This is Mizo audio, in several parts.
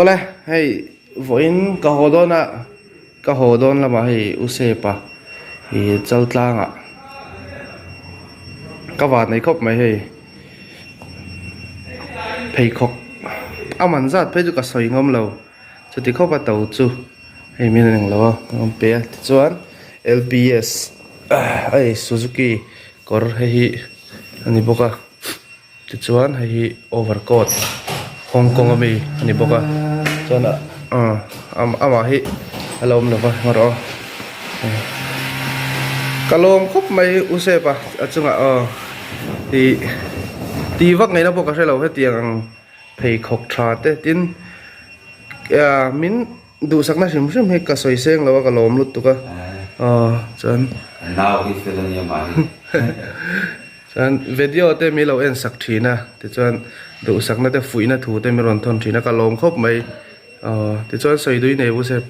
Awle hei vawiin ka haw dawn a ka haw dawn lamah hei U Sepa ih Chaltlangah ka van nei khawp mai hei pheikhawk a man zat phei chu ka sawi ngam lo chuti khawp a to chu hei min a englo a a awm pe a tichuan L P S hei Suzuki kawr hei hi a ni bawk a. Tichuan hei hi over coat Hong Kong ami a ni bawk a chuan ah amah hi a lo awm lo va ngaw rawh aw ka lawm khawp mai u Sepa a chungah aw ih tih vak ngaihna pawh ka hre lo hetiang ang pheikhawk tha te tin ah min Duhsakna hrim hrim hi ka sawi seng lo a ka lawm lutuk a aw chuan Nau hi fel a nia mah hi. Chuan video te mi lo en sak thin a tichuan duhsakna te fuihna thu te mi rawn thawn thin a ka lawm khawp mai aw tichuan sawi dui nei Usep.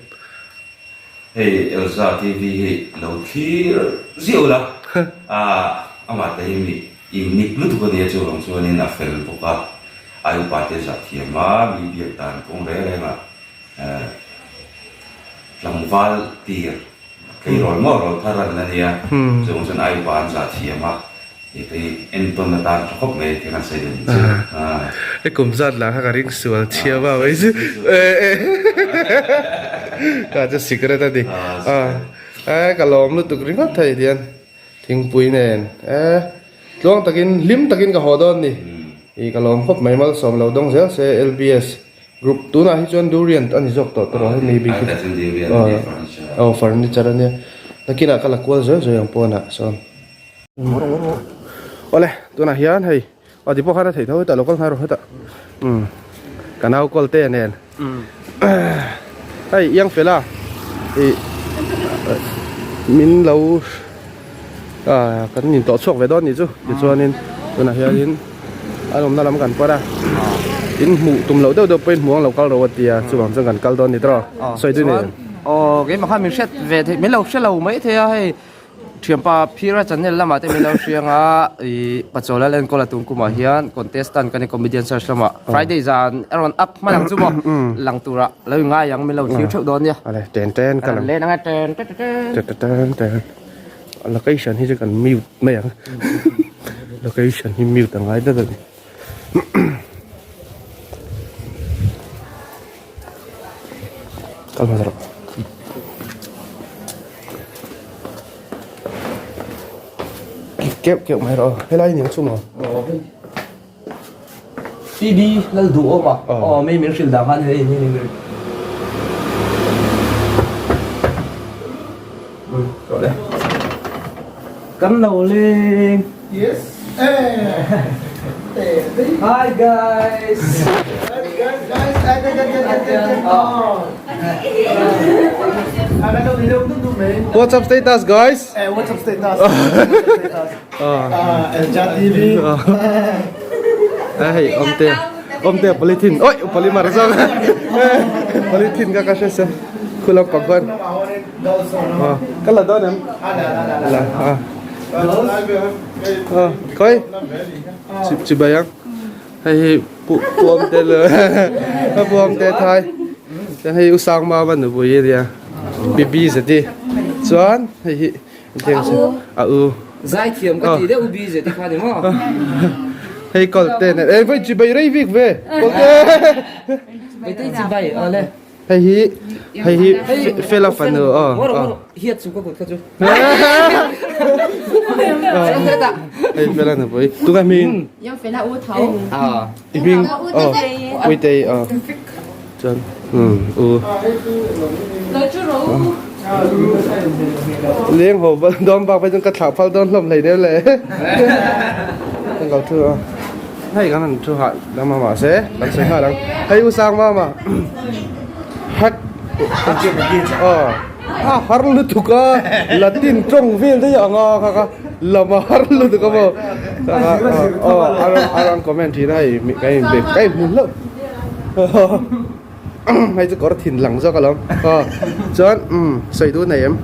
Hei Elza TV hi lo thlir ziah ula ah amah te hi mi unique lutuk a nia chuvang chuanin a fel bawk a ai upa te zah thiam a mi biak dan kawng reng reng ah Tlangval tir tleirawl maw rawl thar an la nia, chuvang chuan ai upa an zah thiam a, hei phei entawn atan tha khawp mai thil an sawi dan chu. I kum zat lah kha ka ring sual chhia va mai chu ka chu secret a ni a ka lawm lutuk ringawt thei hian thingpui nen e tluang takin hlim takin ka haw dawn ni i ka lawm khawp mai malsawm lo dawng zel se L B S Group tunah hi chuan durian a ni zawk tawh tawh a hei bik hi aw furniture a nia nakinah ka la kual zuai zuai ang pawnah sawn awle tunah hian hei aw ti pawh khan a theih tho hetah lo kal nghal rawh hetah umm ka nau kawl te nen hei iang fel a ih min lo ah kan intawh chhuak ve dawn nih chu tichuanin tunah hianin an awmna lam kan pan a in hmuh tum loh deuh deuh pawhin hmuh ang lo kal ro a tia chuvang chuan kan kal dawn ni tawh sawi duh nen aw keimah khan min hriat ve theih min lo hre lo mai thei a hei thianpa Phira channel lamah te min lo hriang a ih Pachuala Lenkawl a tum kumah hian contestant kan ni comedian search lamah Friday zan a rawn up hman ang chu maw lang turah lo ingai ang min lo thlir theuh dawn nia ale ten ten ka lang len anga ten ten ten ten ten Location hi chu kan mute mai ang location hi mute a ngai dat a ni kal hmasa rawh keuh keuh mai rawh helai ni ang chu maw Phoebe lal duh awm a aw mi min hrilh dah khan hei ni ni Kan lo leng Yes Hi guys What's up status guys? Hey, what's up status? Elja TV. Hei awmte awmte polythene oi polymer zawk polythene ka ka hre se khu lampang khuan ka la dawn em la a khawi chibai ang hei hi pu pu awmte le pu awmte thai chuan hei u Sangmama nupui ania bibi zeti chuan hei hi A u. Zaithiam ka ti deuh u busy ti kha ni maw? Hei kalte nen ei vai chibai rei bik ve kalte. Vai tei chibai awle. Hei hi hei hi fela fanu aw. Moro moro hiat chu ka kut kha chu. Hei fela nu pui tu ka hming. Yang fela u thau. A. I hming aw Puitei aw. Chuan umm u. Lo chu ro u. Leng ho dawn bak phei chuan ka thlah phal dawn hlawm hlei deuh le. Kan lo thu a. Hei kan han thu hah dam a mahse kan sawi nghal ang. Hei u sang mama. Hat aw a har lutuk a Latin tawng vel daih ang a kha kha lam a har lutuk a maw. Aw a rawn comment thin a hei ka inbe ka inhmu hlauh. Hei chu kawr thin lang zawk alawm aw chuan umm sawi duh nei em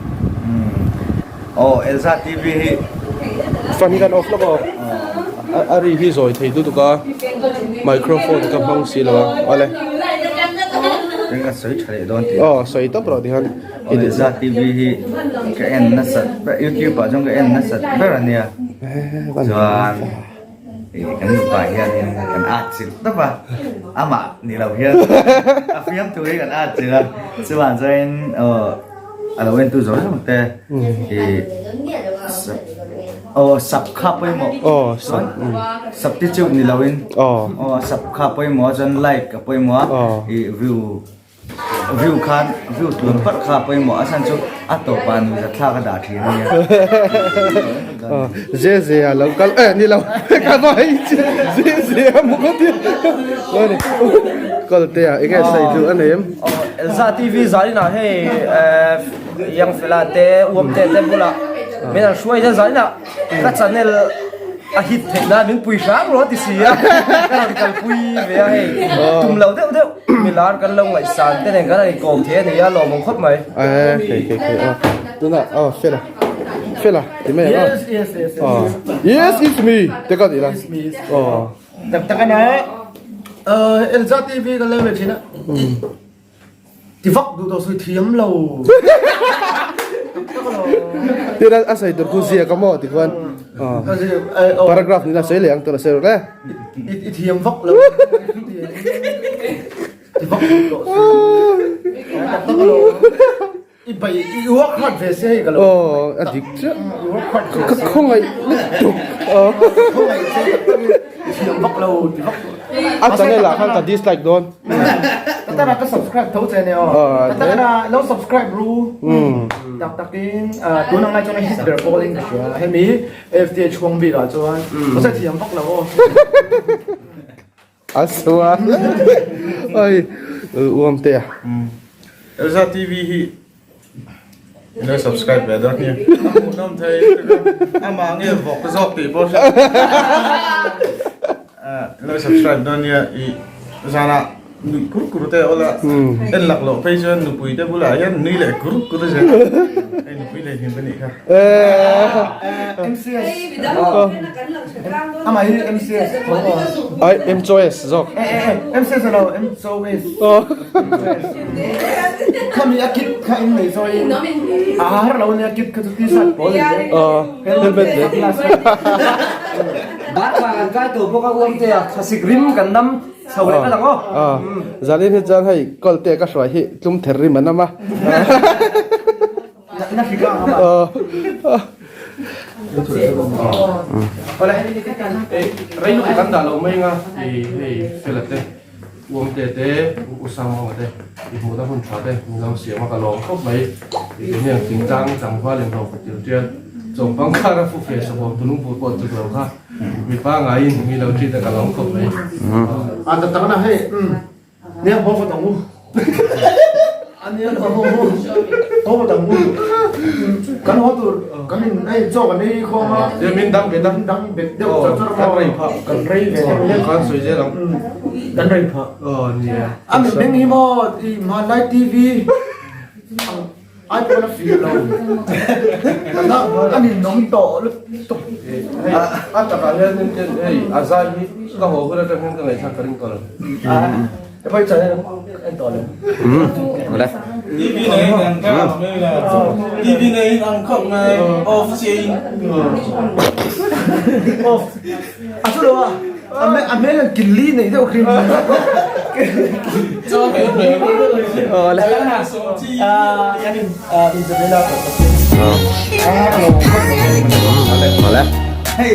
aw Elza TV hi fan hi kan off lawk aw a ri hi zawi thei lutuk a microphone ka hmang si lo a awle. Chuan ka sawi tha leh dawn tih. Aw sawi tawp rawh tihian. Elza TV hi ka en nasat ber youtube ah chuan ka en nasat ber a nia. Chuan kan nupa hianin kan at chilh tawp a, amah ni lo hian a fiamtu hi kan at chilh a, chuvang chuanin aw a lo entu zawng zawng te ih aw sap kha pawimawh chuan substitute ni loin aw sap kha pawimawh a chuan like a pawimawh a ih view View khan view tluan parh kha pawimawh a chhan chu a tawpah nuihza thlak a dah thin a nia. Ze ze a lo kal eh ni lo ka vai chi ze ze a mu ka ti kal te a enge sai chu a nei em. Elza TV zanin ah hei Young fella te uam te te bulah min an hruai hian zanin ah Ka channel a hit theih nan min pui hram rawh a ti si a, ka rawn kalpui ve a hei tum lo deuh deuh milar kan lo ngaihsan te nen kan rawn inkawm thei a ni a lawmawm khawp mai. Eh kei kei kei aw tuna aw fela fela ti mai ang aw Yes yes yes aw yes it's me te ka ti la aw Tak tak a na Elza TV kan lo ve thin a. Ti vak duh tawh sawi thiam lo. Tira a sawi tur khu zia ka maw ti khuan. Paragraph ni la sawi leh ang tur a sawi rawh le. I thiam vak lo. Ti vak duh tawh sawi. Tak tak lo. I bai i work hard ve se hei ka lo. Aw a dik chiah. I work hard ve se. Ka khawngaih lutuk. Khawngaih che tak tak in i thiam vak lo ti vak duh. A channel ah khan ka dislike dawn. Ka tana ka subscribe tho che nia aw. Ka tana lo subscribe ru. Tak tak in tun ang lai chuan a hit ber pawl in ka hria. Hemi FTA chhuang bik ah chuan ka thiam vak lo aw. A sual oi uam te a. Elza TV hi ilo subscribe ve dawn nia. A hmuhnawm thei amah nge vawk zawk tih pawh hriat ilo subscribe dawn nia i zanah nuih kur kur te a awla en lak loh phei chuan nupui te bulah hian nui leh kur kur zel hei nupui leh hlim ka nih kha. MCS Amah hi MCS tho aw. Ai MCOS zawk. Eh eh eh MCS a lo MCOS. Khami a kit kha in nei zawi in a har lo ania kit kha chu t-shirt pawl a ni a. Helmet le. Dar vang an kai tawh bawk a uam te a thlasik rim kan nam chho leh ta lang aw. Zalin hi chuan hei kawl te ka hruai hi tlum ther rim an awm a. Rei lutuk kan dah lo mai anga i hei fela te uam te te u sang te i hmuhna hun tha te min lo siam a ka lawm khawp mai i keini ang thingtlang tlangval in hlawh patil tial chawmpang khar a fu fe sawhawm tulung pur pawh chuk lo kha mipa ngaiin mi lo treat a ka lawm khawp mai. A tak tak na hei Nia haw vat ang u. A nia lo haw vat ang u. Kan haw tur kan in ei chaw kan ei khawm a. Nia min dang bet a. Min dang bet deuh char char Kan rei phah. Kan rei ve deuh. Kan sawi zel ang. Kan rei phah. Aw nia. A mit meng hi maw i hmanlai TV Ai pawn a feel lo. A ninawm tawh lutuk. Hei a takah hian hei a zai hi ka haw hun atang hian ka ngaihthlak ka ring tawh lo. Ka pawi channel en tawh lo. Awle. TV nei in ang khawp mai la. TV nei in ang khawp mai off chiah in. Off. A chu lo a. A hmel an killi nei deuh hrim. Awle. Hei.